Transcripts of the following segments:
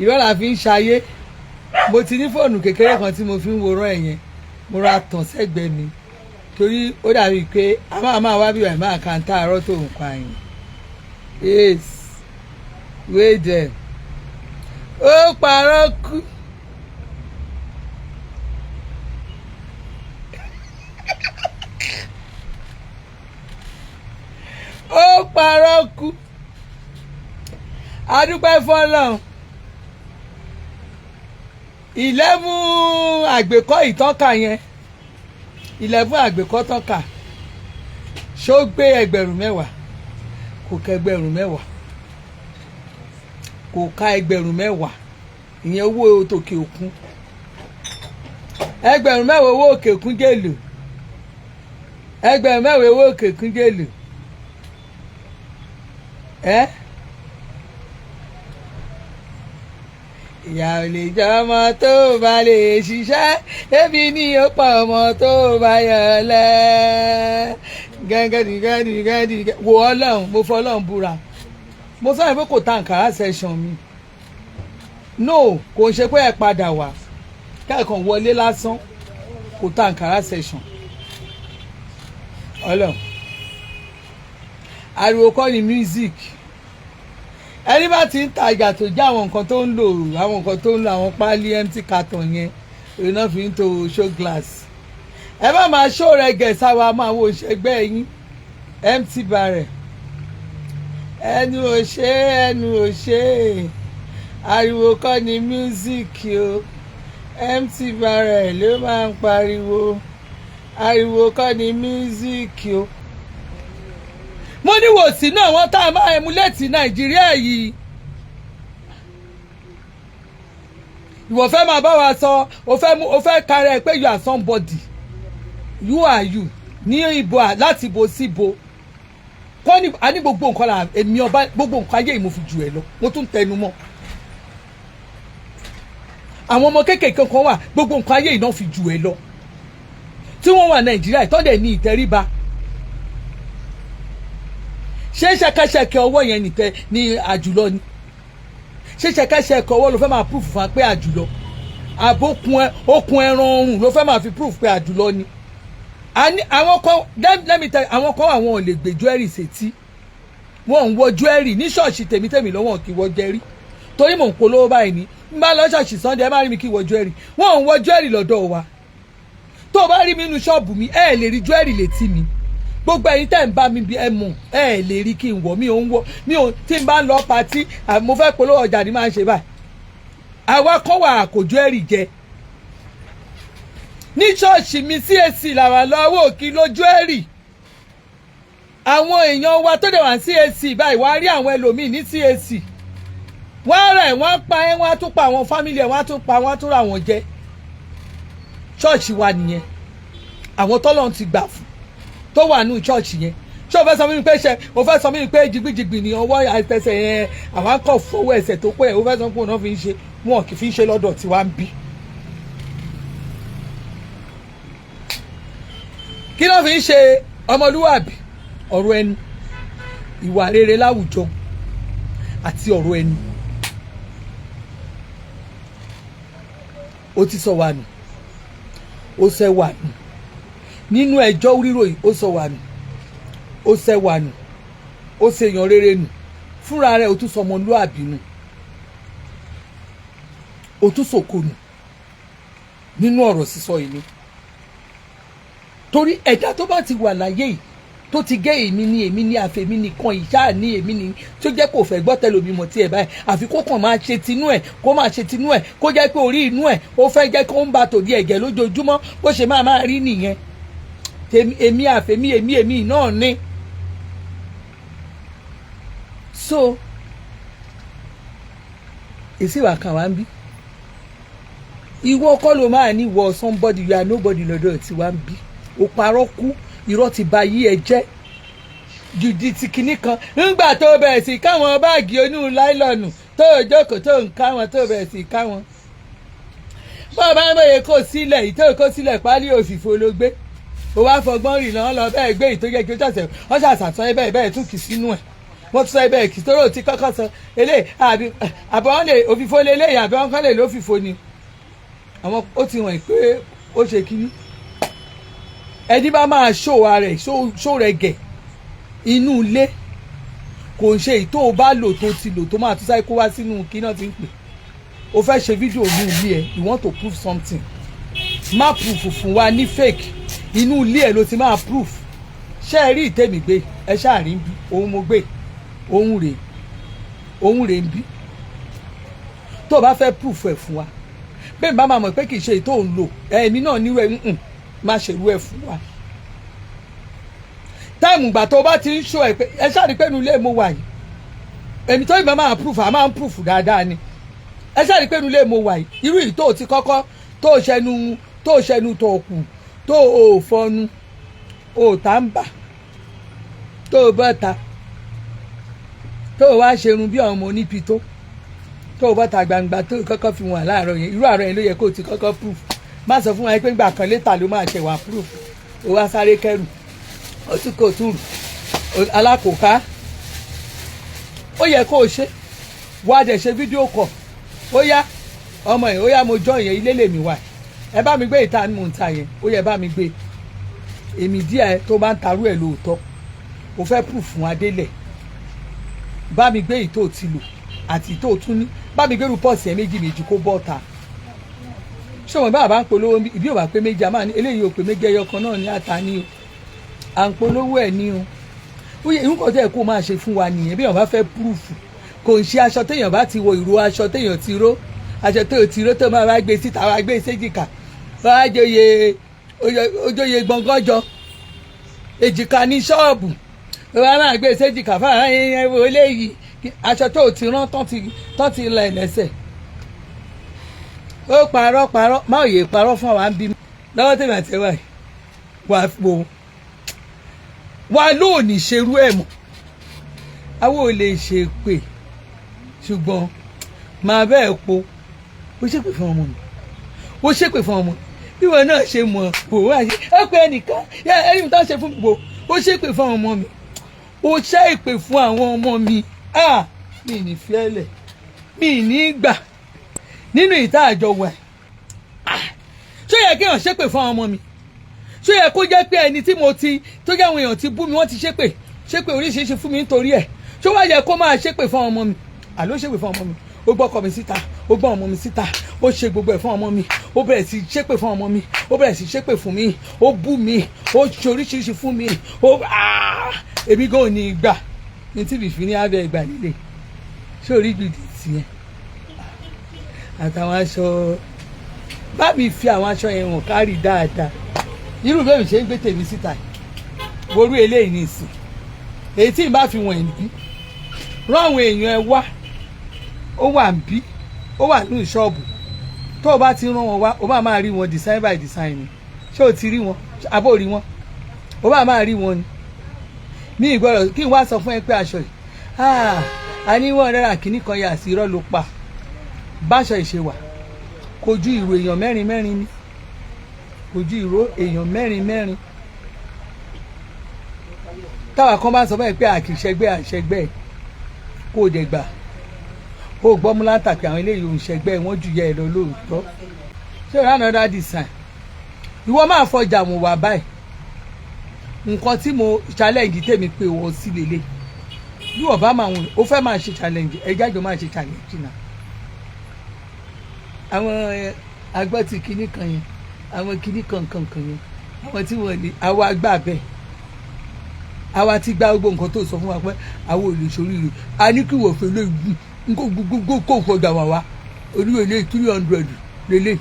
Irọ́ la fi ń ṣayé. Mo ti ní fóònù kékeré kan tí mo fi ń worán ẹ̀ yẹn, mo ra tàn sẹ́gbẹ̀ẹ́ mi torí ó dàbí pé a máa wá bí wàá máa kà ń tààrọ́ tó ń pa yẹn. Yes, wait there, ó parọ́ kú. Ó parọ́ kú. Adúpẹ́ fọlọ́run. 11 àgbékọ́ ìtọ́ka yẹn, 11 àgbékọ́ tọ́ka, ṣó gbé 10,000? Kò kẹgbẹ̀rún 10,000, kò ká 10,000. Ìyẹn owó tòkè òkun, 10,000 owó òkè òkun jèlò, 10,000 owó òkè òkun jèlò ẹ. Ìyá ò lè jẹ ọmọ tó bá lè ṣiṣẹ́, ebi ní ó pọ̀ ọmọ tó bá yọ lẹ́ gẹ́gẹ́dì gẹ́gẹ́dì gẹ́gẹ́dì. Wo Ọlọ́run, mo fọ Ọlọ́run búra, mo sọ pé kò ta Ankara session mi. No, kò ń ṣe pé ẹ padà wá kẹ́ẹ̀kan wọlé lásán, kò ta Ankara session. Ọlọ́run, ariwo kọ́ ni music. Ẹni bá ti ń tajà tó jẹ́ àwọn nǹkan tó ń lò, àwọn nǹkan tó ń lò, àwọn páálí empty carton yẹn, èyí náà fi ń to show glass. Ẹ má máa show rẹ gẹ̀ sáwa, máa wo ìṣẹ́gbẹ́ yín empty barrel. Ẹnu ò ṣe, ẹnu ò ṣe, ariwo kọ́ ni music o. Empty barrel ló máa ń pariwo, ariwo kọ́ ni music o. Mo ní wò sínú àwọn tá a máa emulate Nàìjíríà yìí. Ìwọ fẹ́ máa bá wa sọ, o fẹ́ mú, o fẹ́ kára ẹ pé you are somebody. You are you ní ibo láti ibo sí ibo kọ́ ní a ní gbogbo nǹkan la. Èmi ọba, gbogbo nǹkan ayé yìí mo fi jù ẹ lọ, mo tún tẹnu mọ́. Àwọn ọmọ kéékèèké kan wà, gbogbo nǹkan ayé yìí náà fi jù ẹ lọ, tí wọ́n wà Nàìjíríà ìtọ́dẹ̀ ní ìtẹríba. Ṣé ṣẹ̀kẹ̀ṣẹ̀kẹ̀ ọwọ́ yẹn nìtẹ ní àjùlọ ni? Ṣé ṣẹ̀kẹ̀ṣẹ̀kẹ̀ ọwọ́ ló fẹ́ máa proof fún wa pé àjùlọ, àbókun ẹ okùn ẹran ọrùn ló fẹ́ máa fi proof pé àjùlọ ni? Àwọn kan, let me tell you, àwọn kan, àwọn ò lè gbé jewelry sétí, wọn ò ń wọ jewelry ní ṣọ́ọ̀ṣì. Tèmítèmí lọ́wọ́ kì í wọ jewelry torí mò ń polówó báyìí ní n bá lọ ṣọ́ọ̀ṣì Sunday, ẹ má rí mi kí wọ jewelry. Wọn ò ń wọ jewelry lọ́dọ̀ wa. Tó o bá rí mi nínú ṣọ́ọ̀bù mi, ẹ lè rí jewelry létí mi. Gbogbo ẹ̀yin tẹ́ ń bá mi bí ẹ mọ̀, ẹ lè rí kí n wọ̀. Mi ò ń wọ̀, mi ò tí n bá ń lọ party, mo fẹ́ polówó ọjà ní máa ń ṣe báyìí. Àwa kan wà kò jewelry jẹ ní ṣọ́ọ̀ṣì mi. CAC làwà lọ́wọ́ òkì lójú ẹ̀rì. Àwọn èèyàn wa tó dẹ̀ wá CAC báyìí, wàá rí àwọn ẹlòmíì ní CAC, wọ́n á rẹ̀, wọ́n á pa ẹ́, wọ́n á tún pa àwọn family ẹ̀, wọ́n á tún pa, wọ́n á tún ra wọn jẹ. Ṣọ́ọ̀ṣì wa nìyẹn. Àwọn tọ́lọ́run ti gbà fún tó wà nù ṣọ́ọ̀ṣì yẹn, ṣé o fẹ́ sọ fún mi pé, ṣe o fẹ́ sọ fún mi pé jìgbìjìgbì ní ọwọ́ àtẹsẹ̀ yẹn, àwọn akọ̀ fọwọ́ ẹsẹ̀ tó pẹ́, o fẹ́ sọ pé òun náà fi ń ṣe? Wọn kì í fi ń ṣe lọ́dọ̀ tí wàá ń bí. Kí ló fi ń ṣe? Ọmọlúwàbí, ọ̀rọ̀ ẹnu, ìwà rere láwùjọ àti ọ̀rọ̀ ẹnu. Ó ti sọ wà nù, ó sẹ́ wà nù nínú ẹjọ́ rírò yìí. Ó sọ wà nù, ó sẹ́ wà nù, ó ṣèyàn rere nù fúnra rẹ̀. Ó tún sọ ọmọlúàbí nù, ó tún sòkò nù nínú ọ̀rọ̀ sísọ yìí ni. Torí ẹ̀dá tó bá ti wà láyé yìí, tó ti gé èmi ní, èmi ní, àfẹ̀mí nìkan ìṣá ní, èmi ní, tó jẹ́ kó fẹ́ gbọ́ tẹlomi mọ̀ tí ẹ̀ báyìí, àfi kó kàn máa ṣe tinú ẹ̀, kó máa ṣe tinú ẹ̀, kó jẹ́ pé orí inú ẹ̀ ó fẹ́ jẹ́ kó ń ba tòdí ẹ̀jẹ̀ lójoojúmọ́, bó ṣe máa máa rí nìyẹn. Èmi àfẹ̀mí, èmi, èmi náà ní. So èsì ìwà kan wá ń bí. Ìwọ kọ́ ló máa ní wọ somebody, you are nobody lọ́dọ̀ tí wá ń bí. Ó parọ́ kú, irọ́ ti ba yí ẹ jẹ́ jùdí ti kinní kan. Ńgbà tó bẹ̀rẹ̀ sí káwọn báàgì onú láìlọ́nù tó jókòó, tó ń káwọn, tó bẹ̀rẹ̀ sí káwọn bọ́ọ̀ bá ń bẹ̀rẹ̀ kó sílẹ̀ yìí, tó kó sílẹ̀, pálí òfìfo ló gbé. Ó wá fọgbọ́n rìn náà lọ bẹ́ẹ̀ gbé ìtó jẹ́ kí ó ṣàṣẹ wọ́n ṣàṣàtàn bẹ́ẹ̀ bẹ́ẹ̀ tún kì sínú ẹ̀. Wọ́n tún sọ ibẹ̀ kì tóró ti kọ́kọ́ sọ eléyìí, àbí àbí wọ́n lè òfìfo lélẹ́yìí, àbí wọ́n kàn lè lófìfo ni. Àwọn ó ti hàn pé ó ṣe kínní. Ẹni bá máa ṣó ara ẹ̀, ṣó rẹ̀ gẹ̀ inú ilé, kò ń ṣe èyí tó o bá lò, tó ti lò, tó máa tún sáré kó wá sínú kí náà ti ń pè. O fẹ́ ṣe fídíò ní ilé ẹ, you want to prove something, má proof fún wa ní fake. Inú ilé ẹ ló ti máa proof. Ṣé ẹ rí ìtẹ̀mí gbé? Ẹ ṣáà rí bí òun mo gbé òun rèé, òun rèé ń bí. Tó o bá fẹ́ proof ẹ̀ fún wa, bẹ́ẹ̀ bá máa mọ̀ pé kì í ṣe èyí tó ń lò, ẹ̀mí náà nírú ẹ̀ ń má ṣerú ẹ̀ fún wa. Time ìgbà tó o bá ti ń ṣó ẹ pé ẹ ṣáà rí pé inú ilé mo wà yìí, èmi tó ìgbà máa proof, à máa ń proof dáadáa ni. Ẹ ṣáà rí pé inú ilé mo wà yìí, irú yìí tó o ti kọ́kọ́ tó o ṣẹnu, tó o ṣẹnu, tó o kù, tó o fọnu, o tá ń bà, tó o bọ́ ta, tó o wá ṣerun bí àwọn ọmọ onípi, tó o bọ́ ta gbangba, tó o kọ́kọ́ fi wọ̀n láàárọ̀ yẹn, irú àárọ̀ yẹn ló yẹ kó o ti kọ́kọ́ proof. Má sọ fún wa pé gbà kan later ló máa ṣe wá proof. O wá sáré kẹrù, o tún kò tún rù alákòóká. Ó yẹ kó o ṣe wá dẹ̀ ṣe fídíò kọ̀. Ó yá, ọmọ yẹn, ó yá, mo jọ yẹn, ilé lèmi wà, ẹ bá mi gbé ìta mò ń ta yẹn. Ó yẹ bá mi gbé èmi díẹ̀. Tó bá ń tarú ẹ̀ lóòótọ́, o fẹ́ proof fún adélẹ̀, bá mi gbé ìtò ti lò àti ìtò tún ní, bá mi gbé rúpọ̀sì ẹ̀ méjì méjì kó bọ́ ta. Ṣé wọn bá ń polówó ìbí ò bá pé méjì, a máa ní eléyìí ò pé méjì, ẹyọ kan náà ní ata ní o, à ń polówó ẹ̀ ní o. Ó yẹ nǹkan tó yẹ kó máa ṣe fún wa nìyẹn. Bí èèyàn bá fẹ́ proof, kò ń ṣe aṣọ téèyàn bá ti wọ, ìró aṣọ téèyàn ti ró, aṣọ tó ti ró, tó máa wá gbé síta, wá gbé séjìká, wá joyè ojoyè gbọ̀ngàn jọ èjìká ní ṣọ́ọ̀bù, wá máa gbé séjìká fáwọn ẹ̀yẹ wo eléyìí, aṣọ tó ti rán tán ti lẹ̀ lẹ́sẹ̀. Ó parọ́ parọ́, má òye parọ́ fún àwa ń bí lọ́wọ́ tèmi àti ẹwà yìí wà wò wà lóòní ṣerú ẹ̀ mọ́. Àwọn ò lè ṣe pé, ṣùgbọ́n màá bẹ́ẹ̀ po. Ó ṣépè fún ọmọ mi, ó ṣépè fún ọmọ bí wọn náà ṣe mọ̀ wò wá ṣe ẹ pé ẹnìkan ẹni tó ṣe fún mi wò. Ó ṣépè fún ọmọ mi, ó ṣe ìpè fún àwọn ọmọ mi. Ah, mi ní fiẹ́lẹ̀, mi ní gbà nínú ìta àjọ wà. Ṣé yẹ kéèyàn ṣépè fún àwọn ọmọ mi? Ṣé yẹ kó jẹ́ pé ẹni tí mo ti tó jẹ́ àwọn èèyàn ti bú mi, wọ́n ti ṣépè ṣépè oríṣiríṣi fún mi nítorí ẹ̀, ṣé wàá yẹ kó máa ṣépè fún ọmọ mi? Àló ṣépè fún ọmọ mi, ó gbọ́ ọkọ mi síta, ó gbọ́ ọmọ mi síta, ó ṣe gbogbo ẹ̀ fún ọmọ mi, ó bẹ̀rẹ̀ sí ṣépè fún ọmọ mi, ó bẹ̀rẹ̀ sí ṣépè fún mi, ó bú mi, ó ṣe oríṣiríṣi fún mi. Ó èmi gan ò ní gbà ní tí fìfì ní abẹ́ ìgbà líle. Ṣé orí gidi tiẹ̀ àtàwọn aṣọ bá mi fi àwọn aṣọ yẹn hàn kárì dáadáa? Irú bẹ́ẹ̀ mi ṣe ń gbé tèmi síta worú eléyìí ní ìsìn, èyí tí n bá fi wọ̀n ẹ̀ bí rán àwọn èèyàn ẹ wá, ó wà ń bí, ó wà ní ṣọ́ọ̀bù. Tó o bá ti rán wọn wá, o máa máa rí wọn design by design ni. Ṣé o ti rí wọn? Àbó rí wọn? O máa máa rí wọn ni. Mi ìgbọ́dọ̀ kí n wá sọ fún ẹ pé aṣọ yìí, a ní 100 kìíní kan yà sí. Irọ́ ló pa. Báṣọ ìṣe wà, kojú ìró èèyàn mẹ́rin mẹ́rin ni, kojú ìró èèyàn mẹ́rin mẹ́rin. Táwa kan bá sọ báyìí pé àkìṣẹ́gbẹ́ àṣẹgbẹ́, kó o dẹ̀ gbà ó gbọ́ mú látàkì àwọn eléyìí òun ṣẹgbẹ́ wọn jù yẹ ẹ lọ lóòótọ́. Ṣé ìrànà another design ìwọ máa fọjà mọ̀ wá báyìí? Nǹkan tí mo challenge tèmi pé wọ́n sí lélẹ̀, bí wọ́n bá máa wọ̀n, ó fẹ́ máa ṣe challenge, ẹ jájọ máa ṣe challenge náà. Àwọn agbọ́tì kinní kan yẹn, àwọn kinní kan kan kan yẹn, àwọn tí wọ́n lè àwa gbà bẹ́ẹ̀, àwa ti gba gbogbo nǹkan tó sọ fún wa pé àwọn ò lè ṣoríire. A ní kí wọ́n fẹ́ lé nǹkan gbogbo kó fọjà wà wá oníwèé lé 300 lélẹ̀.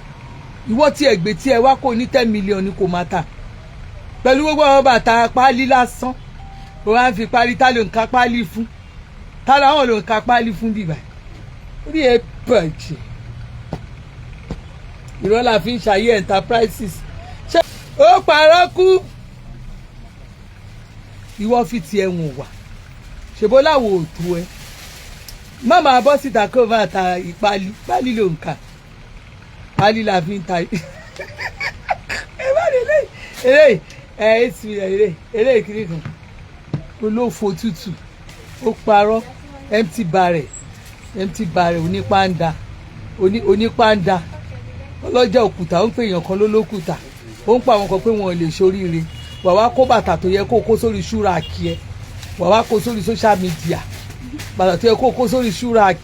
Ìwọ tí ẹ gbé tí ẹ wá kó ní 10 million ni kò máa ta pẹ̀lú gbogbo àwọn bàtà páálí lásán. Ó wá ń fi páálí, tá ló ń ka páálí fún? Tá làwọn ló ń ka páálí fún bíbá? Orí ẹ bàjẹ́. Irọ́ la fi ń ṣayé enterprises. Ṣé ó parọ́ kú? Ìwọ fi tiẹ̀ wọ̀n wà ṣèbó láwo òtún ẹ má máa bọ́ síta kó máa ta ìpálí. Pálí ló ń kà, pálí la fi ń ta. Ẹ bá rí eléyìí, eléyìí ẹ 8 million, eléyìí, eléyìí kiri kan olófo tútù. Ó parọ́. Empty barrel, empty barrel, onípáńdà, onípáńdà, ọlọ́jà òkúta. Ó ń pè èèyàn kan lólókùtà, ó ń pa àwọn kan pé wọn ò lè ṣoríire. Wà wá kó bàtà tó yẹ kó kó sórí shoe rack ẹ, wà wá kó sórí social media. Bàtà tó yẹ kó kó sórí shoe rack,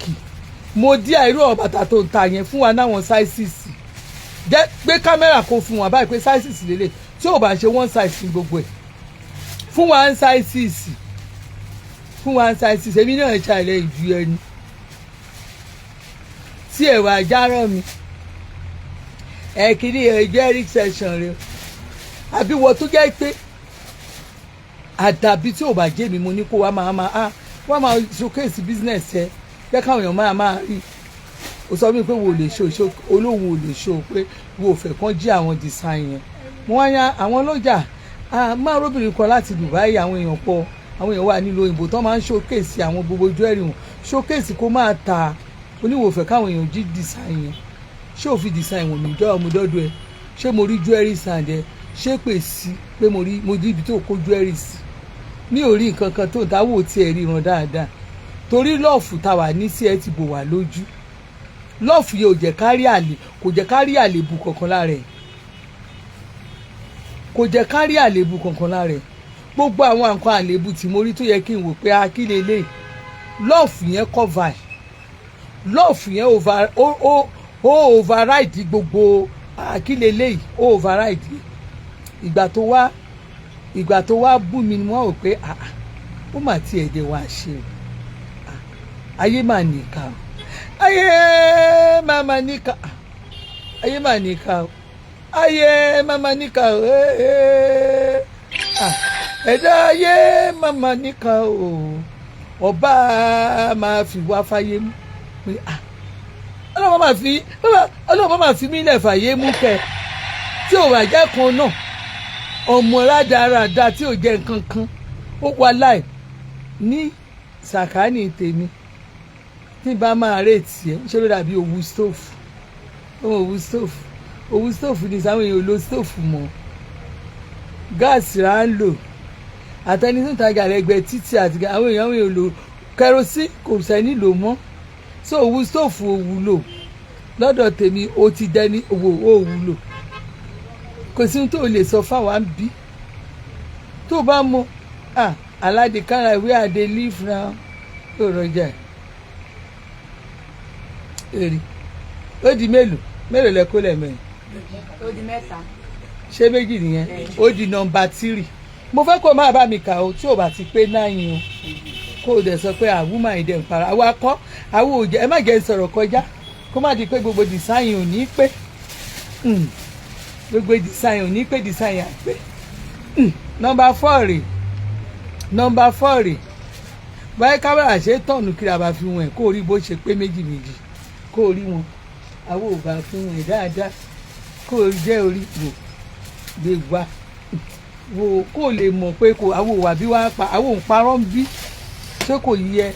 mo dí àìrú ọ̀. Bàtà tó ń ta yẹn, fún wa náwọn sizes. Jẹ́ gbé kámẹ́rà kó fún wa báyìí pé sizes lélẹ̀. Tí ò bá ṣe one size ní gbogbo ẹ̀, fún wa ń sizes, fún wa ń sizes. Èmi náà ṣàlẹ̀ ìju ẹni tí ẹ̀wà járọ̀ mi. Ẹ̀ kìíní ẹ̀ jẹ́ session rẹ, àbí wọ́n tó jẹ́ pé àdàbí tí ò bá jẹ́ mi, mo ní kó wá máa showcase business ẹ, jẹ́ káwọn èèyàn máa rí. O sọ mí pé wo lè ṣe olóhùn, ò lè ṣe o, pé wo ò fẹ́ kán jí àwọn design yẹn. Mo wá yan àwọn ọlọ́jà máa róbìnrin kan láti Dubai. Àwọn èèyàn pọ̀, àwọn èèyàn wà nílùú òyìnbó tó máa ń showcase àwọn gbogbo jewelry wọn. Showcase kó máa ta oníwòfẹ́ káwọn èèyàn jí design yẹn. Ṣé ò fi design wọ̀n mí jọ́ ọmọdọ́dọ̀ ẹ? Ṣé mo rí jewelry stand ẹ? Ṣé pè sí pé mo rí ibi tó kó jewelry sí? Mi ò rí nǹkan kan tó ń táwọ̀ tiẹ̀ ríran dáadáa, torí love táwa ní sí ẹ ti bò wá lójú. Love yìí ò jẹ́ kárí àlè, kò jẹ́ kárí àlébù kankan lára ẹ̀, kò jẹ́ kárí àlébù kankan lára ẹ̀. Gbogbo àwọn nǹkan àlébù tí mo rí tó yẹ kí n wò pé a kí lélẹ̀, love yẹn cover ẹ̀. Love yẹn over, ó override gbogbo àkílélẹ̀ yìí, ó override. Ìgbà tó wá bú mi ni wọ́n rò pé, ah, ó mà tiẹ̀ dé wá ṣe o. Ayé mà níkà o, ayé mà mà níkà, ayé mà níkà o, ayé mà mà níkà o. Ẹ̀dá ayé mà mà níkà o, ọba máa fi wá fáyé mú. Ọlọ́mọ máa fi mí lẹ̀ fàyè mú kẹ. Tí ò wà jẹ́ kan náà, ọmọ rádaràda tí ò jẹ́ nǹkan kan, ó wà láì ní sàkáání tèmi. Tí bá máa rate ẹ̀, ṣé ló dàbí òwú stove? Òwú stove, òwú stove ní sáwọn èèyàn ò lo stove mọ́, gáàsì rà ń lò. Àtẹni tó ń tajà lẹ́gbẹ̀ẹ́ títì àti àwọn èèyàn lò kerosene, kò sẹ́ni lò mọ́. So òwú stove ò wúlò lọ́dọ̀ tèmi. Ó ti dẹni òwò, ó wúlò. Kò sí ohun tó lè sọ fáwa ń bí tó bá mọ aládìkára where I dey live now. Ó rọjà èrè. Ó di mélòó mélòó lẹ kó lẹ́mẹ̀rin? Ó di mẹ́ta. Ṣé méjì nìyẹn? Ó di number 3. Mo fẹ́ kó máa bá mi kà ó. Tí ò bá ti pé 9 o, kó o dẹ̀ sọ pé àwùmá ìdẹ̀ ń para àwa kọ́ àwọn òjẹ́. Ẹ má jẹ́ sọ̀rọ̀ kọjá, kó má di pé gbogbo design ò ní pé. Gbogbo design ò ní pé, design à pé. Number 4 rè, number 4 rè. Báyìí kámẹ́rà ṣe tọ̀nù kiri, àbá fi wọn ẹ̀ kó o rí bó ṣe pé méjì méjì, kó o rí wọn. Àwọn ò bá fi wọn ẹ̀ dáadáa, kó o jẹ́ orí wò lè wá wò, kó o lè mọ̀ pé kò àwọn òwà bí wàá pa àwọn òun parọ́ ń bí. Ṣé kò yẹ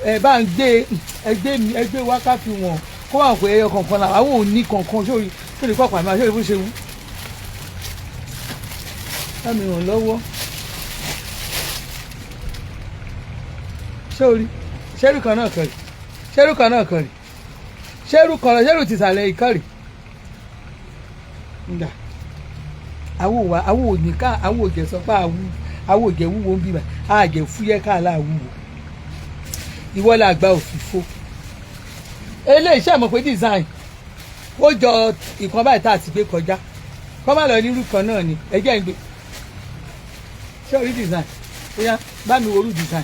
ẹ bá ń gbé ẹgbẹ́ mi, ẹgbẹ́ wá ká fi wọ̀n, kó wà pé ẹyọ kankan là àwọn ò ní kankan sórí sórí pàpà máa sórí bó ṣe wú. Bá mi ràn lọ́wọ́ sórí ṣẹ́rù kan náà kàn rí, ṣẹ́rù kan náà kàn rí, ṣẹ́rù kan náà, ṣẹ́rù tìsàlẹ̀ ìkànnì nga. Àwọn òwà, àwọn òní ká, àwọn òjẹ sọ pé àwọn òjẹ wúwo ń bíbà, àjẹ fúyẹ́ ká láwúwo. Ìwọ la gba òfìfo. Eléyìí ṣe mọ̀ pé design ó jọ ìkan báyìí tá a ti gbé kọjá, kọ́ má lọ nírú kan náà ni. Ẹjẹ́ ń gbé. Ṣé orí design? Ó yá, bá mi worú design,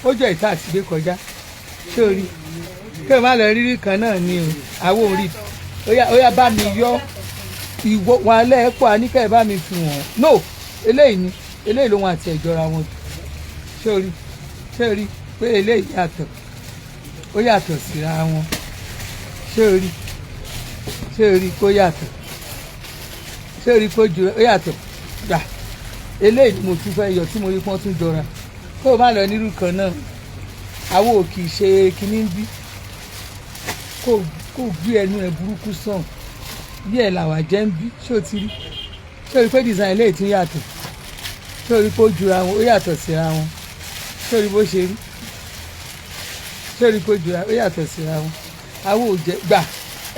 ó jọ ìta àti gbé kọjá. Ṣé orí kí o má lọ rírí kan náà ni o. Àwọn orí, ó yá, ó yá, bá mi yọ ìwọ wọn alẹ́ ẹ̀pọ̀ àníkẹ́ ẹ̀ bá mi fi wọ̀n. No, eléyìí ni, eléyìí ló wọn àti ẹ̀jọra wọn jù. Ṣé orí, ṣé orí pé eléyìí yàtọ̀, ó yàtọ̀ síra wọn? Ṣé orí, ṣé orí kó yàtọ̀? Ṣé orí kó ju ó yàtọ̀ gbà? Eléyìí ni mo tún fẹ́ yọ tí mo rí pọ́n tún jọra, kó o má lọ nírú kan náà. Àwọn ò kì í ṣe kinní bí kó o gbé ẹnu ẹ burúkú sàn bí ẹ làwà jẹ́ ń bí. Ṣé o ti rí? Ṣé o rí pé design eléyìí tún yàtọ̀? Ṣé o rí pé ó jura wọn, ó yàtọ̀ síra wọn? Ṣé o rí bó ṣe rí? Ṣé o rí pé jura ó yàtọ̀ síra wọn? Àwọn ò jẹ́ gbà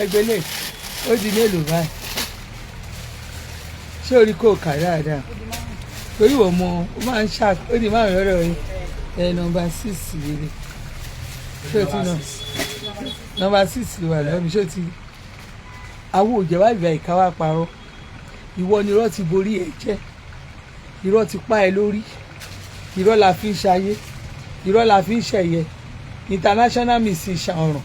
ẹgbẹ́ lè. Ó di mélòó báyìí? Ṣé o rí kó o kà dáadáa? Torí wọ́n mọ ó máa ń ṣá. Ó di márùn lọ́dọ̀ yìí. Ẹ number 6 lélẹ̀. Ṣé o ti nà number 6 ló wà lọ́wọ́ mi? Ṣé o ti àwọn òjẹ̀ wá ìgbà ìka wá parọ́? Ìwọ ni irọ́ ti borí ẹ jẹ́, irọ́ ti pa ẹ lórí, irọ́ la fi ń ṣayé, irọ́ la fi ń ṣẹ̀yẹ. International miss ìṣàrùn.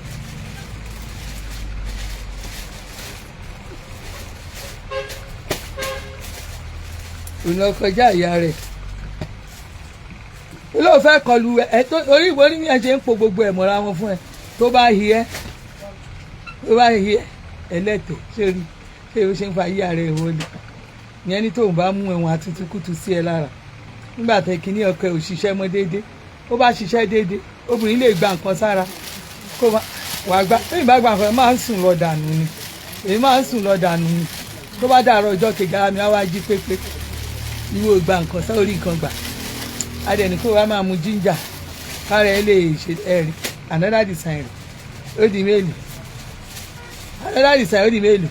Òun kọjá ìyá rẹ̀ olóò fẹ́ kọlu ẹ tó orí ìwé ní ẹ ṣe ń po gbogbo ẹ̀ mọ́ra wọn fún ẹ. Tó bá hi ẹ, tó bá hi ẹ ẹlẹ́tẹ̀, ṣé rí ṣé o ṣe ń fa yíyá rẹ̀ wọlé ìyẹn ní tóun bá mú ẹ̀wọ̀n àtútùkùtù sí ẹ lára nígbà tẹ kínní ọkọ ẹ ò ṣiṣẹ́ mọ́ déédé. Ó bá ṣiṣẹ́ déédé, obìnrin lè gba nǹkan sára kó wàá gbá. Tóyìn bá gba nǹkan, máa ń sùn lọ dànù ni. Èyí máa ń sùn lọ dànù ni. Tó bá dàárọ̀ ọjọ́ kejì, ara mi á wá jí pépé. Ìwé gba nǹkan sórí nǹkan gbà adẹni kó wa máa mu ginger kára ẹ lè ṣe ẹ̀rí. Another design rẹ̀, ó di mélòó? Another design, ó di mélòó?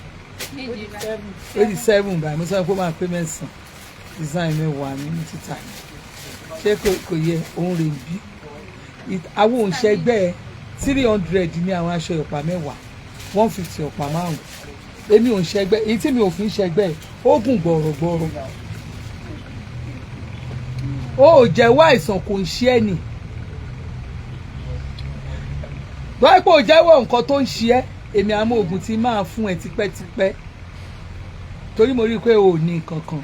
Ó di 7 báyìí. Mo sọ pé ó máa pé mẹ́sàn-án. Design mẹ́wàá nínú títà. Ṣé kò yẹ òun rè bí àwọn òǹṣẹ́gbẹ́? 300 ní àwọn aṣọ ọ̀pá mẹ́wàá, 150 ọ̀pá márùn. Èmi ò ń ṣẹgbẹ́ èyí tí mi ò fi ń ṣẹgbẹ́. Ó gùn gbọ̀rọ̀gbọ̀rọ̀. Ó ò jẹ́wọ́ àìsàn kò ń ṣe ẹ́ nì wáyé pé ò jẹ́wọ́ nǹkan tó ń ṣe ẹ́. Èmi àmọ́ oògùn tí máa fún ẹ tipẹ́tipẹ́, torí mo rí i pé o ò ní nǹkan kan.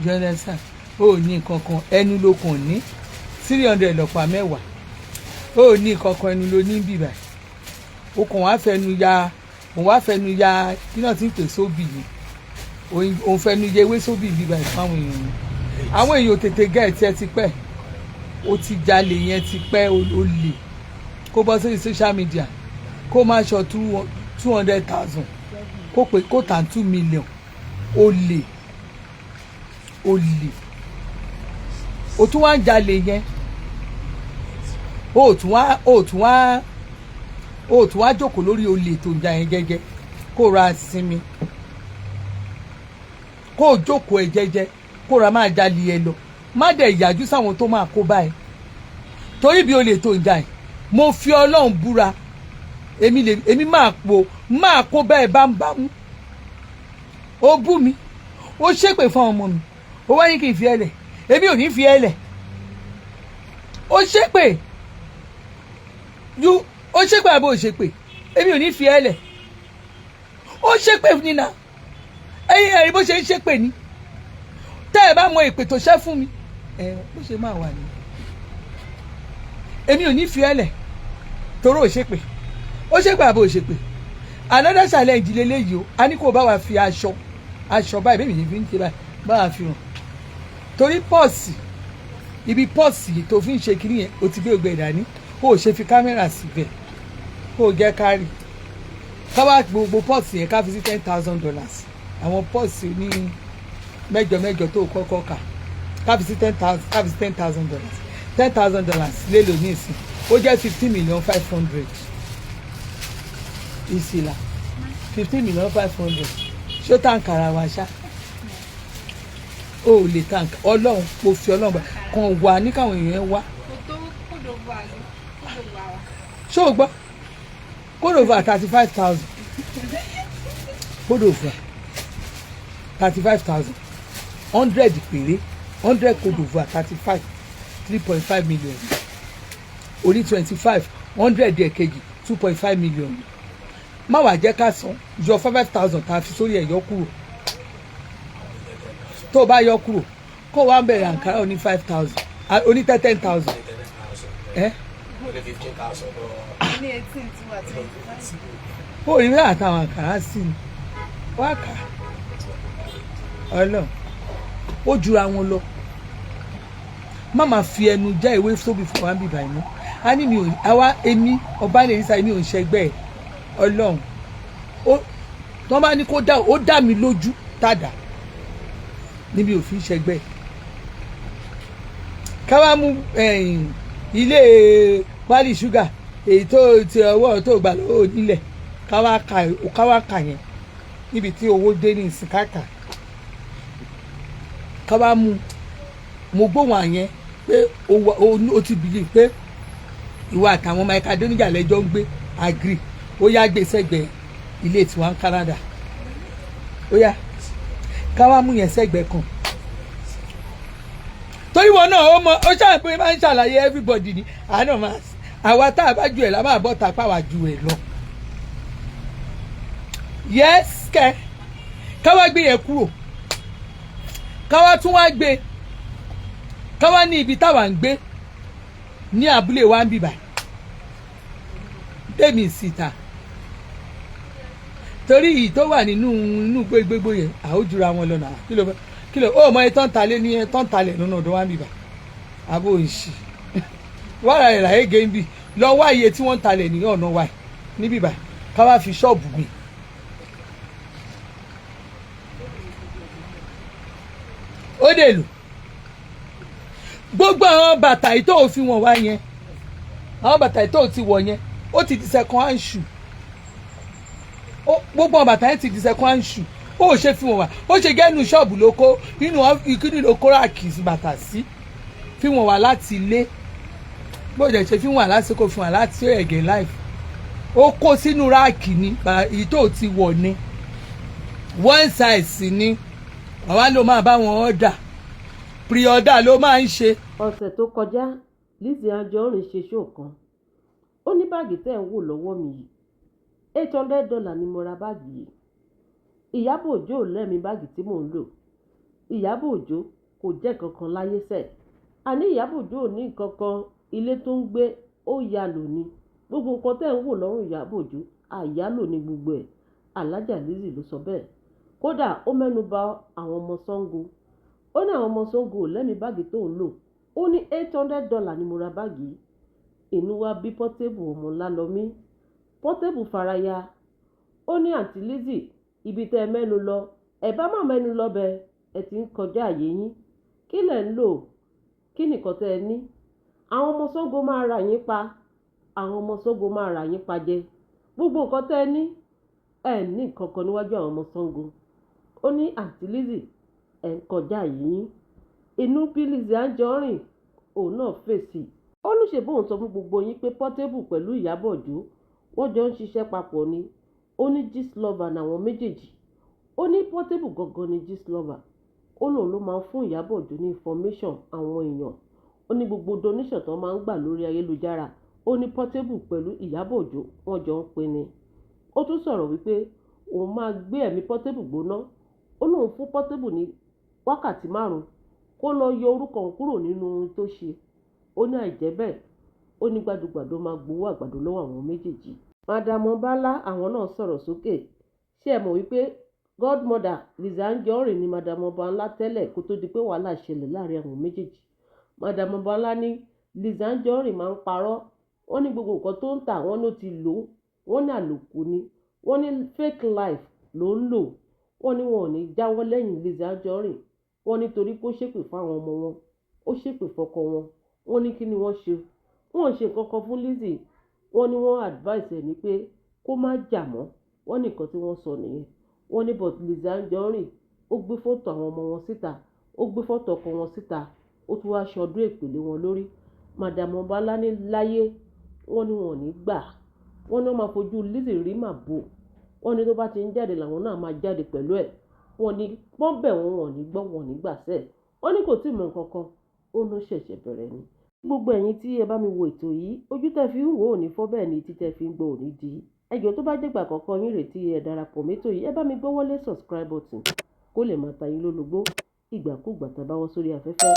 You understand? O ò ní nǹkan kan, ẹnu ló kàn ní. 300 lọ́pàá mẹ́wàá. O ò ní nǹkan kan, ẹnu ló ní bìbà. O kàn wá fẹnu ya, òun wá fẹnu ya. Kí náà ti ń pè sóbì yìí? Òun fẹnu yẹ ewé sóbì bíbà fáwọn èèyàn ni. Àwọn èèyàn ò tètè gẹ́ ẹ̀ tí ẹ ti pẹ́. O ti jalè yẹn ti pẹ́. O lè kó bọ́ sórí social media, kó má ṣọ 200,000, kó pé kó tà 2 million. O lè, o lè, o tún wá ń jalè yẹn. O tún wá jókòó lórí olè tó ń jà yẹn jẹ́jẹ́, kó ra sinmi, kó o jókòó ẹ jẹ́jẹ́, kó ra máa jalè ẹ lọ. Má dẹ̀ yàjú sáwọn tó máa kó báyìí, torí bí olè tó ń jà yìí, mo fi Ọlọ́run búra, èmi lè, èmi máa po máa kó bẹ́ẹ̀ bámúbámú. Ó bú mi, ó ṣépè fún ọmọ mi, ó wá ní kí n fi ẹ lẹ̀. Èmi ò ní fi ẹ lẹ̀. Ó ṣépè yu, ó ṣépè àbò ṣépè, èmi ò ní fi ẹ lẹ̀. Ó ṣépè nínà ẹ̀yin ẹ̀rí bó ṣe ń ṣépè ni. Tẹ́ ẹ bá mọ èpè tó ṣẹ́ fún mi ẹ, bó ṣe máa wà ní, èmi ò ní fi ẹ lẹ̀ toró. Ò ṣépè, ó ṣépè àbò ṣépè. Another challenge leléyìí o. A ní kó o bá wa fi aṣọ aṣọ báyìí, bẹ́ẹ̀ mi fi ń ṣe báyìí, bá wa fi hàn, torí purse, ibi purse tó fi ń ṣe kiri yẹn, o ti gbé ògbẹ́ dání. O ò ṣe fi camera síbẹ̀ kó o jẹ́ kárì káwá gbogbo purse yẹn, ká fi sí $10,000. Àwọn purse ní mẹ́jọ mẹ́jọ tó kọ́kọ́ kà, ká fi sí 10,000, ká fi sí $10,000. $10,000 lélo ní ìsìn, ó jẹ́ 15 million 500. Ìsìlà 15 million 500. Ṣó tàǹkàrà wa ṣá? O ò lè tàǹkà. Ọlọ́run, mo fi Ọlọ́run bá kàn wà ní káwọn èèyàn wá. Kò tó Côte d'Ivoire lọ, Côte d'Ivoire wa. Ṣó o gbọ́? Côte d'Ivoire, 35,000. Côte d'Ivoire, 35,000. 100 péré, 100 Côte d'Ivoire, 35, 3.5 million. Oní 25, 100 ẹ̀kejì, 2.5 million. Má wàá jẹ́ ká san yọ 5,000 tá a fi sórí ẹ̀, yọ kúrò. Tó o bá yọ kúrò, kó o wá bẹ̀rẹ̀ àǹkárá oní 5,000, oní 10,000 ẹ́. Ní 18 tí wà 25. Ó rí bẹ́ẹ̀ àtàwọn àǹkárá sí ni wá kà á. Ọlọ́run, ó jura wọn lọ. Má máa fi ẹnu já ìwé sóbì fún wa bíbá inú. A ní mi ò àwa, èmi ọba lè rísà, èmi ò ń ṣẹgbẹ́ ẹ̀. Ọlọ́run, ó tọ́ bá ní kó dá, ó dá mi lójú tàdá níbi òfin ṣẹgbẹ́ ẹ̀. Ká wá mú ẹ̀yìn. Ilé pálí ṣúgà èyí tó ti ọwọ́ tó gbà lọ́wọ́ onílẹ̀, káwá kà yẹn níbi tí owó dé ní ìsìn káàkà, káwá mú mo gbóhùn àyẹn pé o ti believe pé ìwọ àtàwọn Mike Adéníjà lẹ́jọ́ ń gbé. Agree. Ó yá, gbé sẹ́gbẹ̀ẹ́ ilé tiwa ní Canada. Ó yá, káwá mú yẹn sẹ́gbẹ̀ẹ́ kan, torí wọn náà ó mọ ó ṣàpè máa ń ṣàlàyé everybody ni àná máa àwa tá a bá ju ẹ̀ la máa bọ́ ta pàwá ju ẹ̀ lọ. Yes kẹ, káwá gbé yẹn kúrò, káwá tún wá gbé, káwá ní ibi táwa ń gbé ní abúlé wa ń bìbà tèmi síta, torí èyí tó wà nínú inú gbégbégbó yẹn àójúra wọn lọ nà. Kí ló fẹ́? Kí ló ó mọ ẹ tán talé ní tán talẹ̀ nínú ọ̀dọ̀ wa ń bìbà àbò òṣì wàrà rẹ̀ láyé gé ń bì lọ wá iye tí wọ́n ń talẹ̀ ní ọ̀nà wa níbí bá, ká wá fi ṣọ́ọ̀bù mi. Ó dè lò gbogbo àwọn bàtà yìí tó o fi wọ̀n wá yẹn, àwọn bàtà yìí tó o ti wọ̀ yẹn, ó ti di second hand shoe. Gbogbo àwọn bàtà yẹn ti di second hand shoe. Ó ṣe fi wọ̀n wá, ó ṣe gẹ́nu ṣọ́ọ̀bù ló kó inú ìkíni ló kó rack bàtà sí, fi wọ̀n wá láti ilé. Bó jẹ́ ṣe fi wọ̀n lásìkò, fi wọ̀n láti ẹ̀gẹ́ life, ó kó sínú rack ni. Èyí tó ti wọ̀ ni, one size ni. Àwa ló máa bá wọn order, pre-order ló máa ń ṣe. Ọ̀sẹ̀ tó kọjá, Lizzy Anjorin ṣe show kan. Ó ní báàgì tẹ́ ẹ̀ ń wò lọ́wọ́ mi yìí, $800 ni mo ra báàgì yìí. Ìyábọ̀ Òjó ò lẹ́mìí báàgì tí mò ń lò. Ìyábọ̀ Òjó kò jẹ́ kankan láyé sẹ̀. Àní Ìyábọ̀ Òjó ò ní nǹkan kan. Ilé tó ń gbé, ó yá lò ní. Gbogbo nǹkan tẹ́ ẹ̀ ń wò lọ́rùn Ìyábọ̀ Òjó, àyálò ní gbogbo ẹ̀. Alájà Lizzy ló sọ bẹ́ẹ̀. Kódà ó mẹ́nu bà àwọn ọmọ Sango. Ó ní àwọn ọmọ Sango ò lẹ́mìí báàgì tó ń lò. Ó ní $800 ni mo ra báàgì yìí. Inú wa bí Portable ọmọ Lálọ́mí. Portable faraya. Ó ní, "Àǹtí Lizzy, ibi tẹ́ ẹ mẹ́nu lọ, ẹ bá má mẹ́nu lọ bẹ́ẹ̀. Ẹ ti ń kọjá àyè yín. Kí lẹ̀ ń lò? Kí nìkan tẹ́ ẹ ní? Àwọn ọmọ Sango máa rà yín pa. Àwọn ọmọ Sango máa rà yín pa jẹ. Gbogbo nǹkan tẹ́ ẹ ní, ẹ ní nǹkan kan níwájú àwọn ọmọ Sango." Ó ní, "Àǹtí Lizzy, ẹ̀ ń kọjá àyè yín." Inú bí Lizzy Anjorin, òun náà fèsì. Ó ní ṣe bóun sọ fún gbogbo yín pé Portable pẹ̀lú Ìyábọ̀ Òjó, wọ́n jọ ń ṣiṣẹ́ papọ̀ ni. Ó ní gistlover làwọn méjèèjì. Ó ní Portable gangan ni gistlover. Ó lóun ló máa ń fún Ìyábọ̀ Òjó ní information àwọn èèyàn. Ó ní gbogbo donation tó máa ń gbà lórí ayélujára, ó ní Portable pẹ̀lú Ìyábọ̀ Òjó, wọ́n jọ ń pín ni. Ó tún sọ̀rọ̀ wípé òun máa gbé ẹ̀mí Portable gbóná. Ó lóun fún Portable ní wákàtí 5 kó lọ yọ orúkọ òun kúrò nínú ohun tó ṣe. Ó ní àìjẹ́ bẹ́ẹ̀, ó ní gbàdúgbàdú máa gbowó àgbàdo lọ́wọ́ àwọn méjèèjì. Madam Ọbálá, àwọn náà sọ̀rọ̀ sókè. Ṣé ẹ mọ̀ wípé godmother Lizzy Anjorin ni Madam Ọbańlá tẹ́lẹ̀ kó tó di pé wàhálà ṣẹlẹ̀ láàrin àwọn méjèèjì? Madam Ọbańlá ní Lizzy Anjorin máa ń parọ́. Wọ́n ní gbogbo nǹkan tó ń tà, wọ́n ló ti lò ó. Wọ́n ní àlòkù ni. Wọ́n ní fake life ló ń lò. Wọ́n ní wọn ò ní jáwọ́ lẹ́yìn Lizzy Anjorin. Wọ́n ní torí pé ó ṣépè fún àwọn ọmọ wọn, ó ṣépè fọ́kọ wọn. Wọ́n ní kí ni wọ́n ṣe? Wọ́n ò ṣe nǹkan kan fún Lizzy. Wọ́n ní wọ́n advice ẹ̀ ní pé kó má jà mọ́. Wọ́n ní nǹkan tí wọ́n sọ nìyẹn. Wọ́n ní but Lizzy Anjorin, ó gbé fọ́tò àwọn ọmọ wọn síta, ó gbé fọ́tò ọkọ wọn síta, ó tún wá ṣọdún èpè lé wọn lórí. Madam Ọbańlá ní láyé, wọ́n ní wọn ò ní gbà. Wọ́n ní wọ́n máa fojú Lizzy rí màbo. Wọ́n ní tó bá ti ń jáde làwọn náà máa jáde pẹ̀lú ẹ̀. Wọ́n ní wọ́n bẹ̀ wọ́n, wọn ò ní gbọ́, wọn ò ní gbà sẹ́ẹ̀. Wọ́n ní kò tí ì mọ nǹkan kan, ó ló ṣẹ̀ṣẹ̀ bẹ̀rẹ̀ ni. Gbogbo ẹ̀yin tí ẹ bá mi wo ètò yìí, ojú tẹ́ fi ń wò ó ní fọ́, bẹ́ẹ̀ ni etí tẹ́ fi ń gbọ́ ò ní di. Ẹ jọ̀ọ́, tó bá jẹ́ ìgbà àkọ́kọ́ yín rèé tí ẹ darapọ̀ mẹ́tò yìí, ẹ bá mi gbọ́wọ́lé subscribe button kó lè máa ta yín lólobó ìgbàkúgbà tá a bá wọ́ sórí afẹ́fẹ́.